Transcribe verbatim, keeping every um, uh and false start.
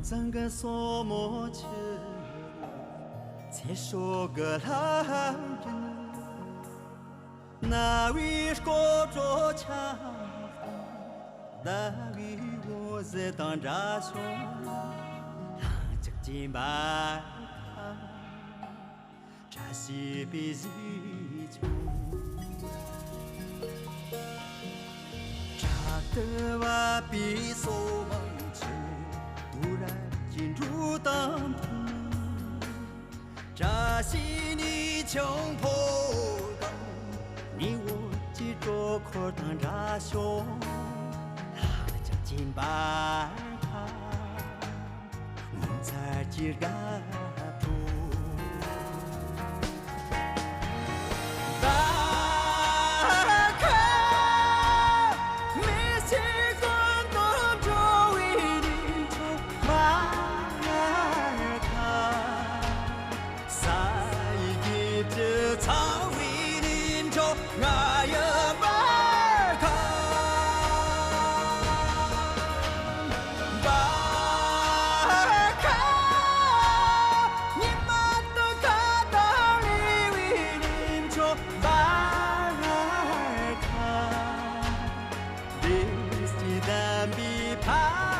གཙང་གི་སོར་མོ་ཆུ་ཚེ་སྲོག་གི་ལྷ་ཡིན། རྣ་བའི་སྐོར་བྲོ་ཆ། ཟླ་བའི་འོད་ཟེར་དང་འདྲ་ཤོག་ལྷང་ཅིག་སྦྱིན་པ། བཀྲ་ཤིས་པའི་གཟི་མཆོང་། བྲག་ཏུ་བབས་པའི་སོ་མང་ཆུ། དུ་རབ་ཀྱི་འབྲུ་དང་མཐུན། བཀྲ་ཤིས་ནི་ཆང་ཕོར་དང་། ནི་འོད་ཀྱི་དྲོད་འཁོར་དང་འདྲ་ཤོག་ལྷག་ཅིག་སྦྱིན་པ། ངོ་མཚར་གྱི་དགའ་སྤྲོ། བ་ཁ་མི་ཚེ་ཀུན་ཏུ་འགྲོ་བའི་རིན་ཆེན་མར་ཁ། ས་ཡི་སྐྱིད་ཀྱི་ཚང་བའི་རིན་ཆེན་ང་ཡི་བར་ཁ། བར་ཁ། ཉི་མ་དུ་ཁ་དང་ལེ་བའི་རིན་ཆེན་བར་ཁ། བདེ་སྐྱིད་ལྡན་པའི་ཕ།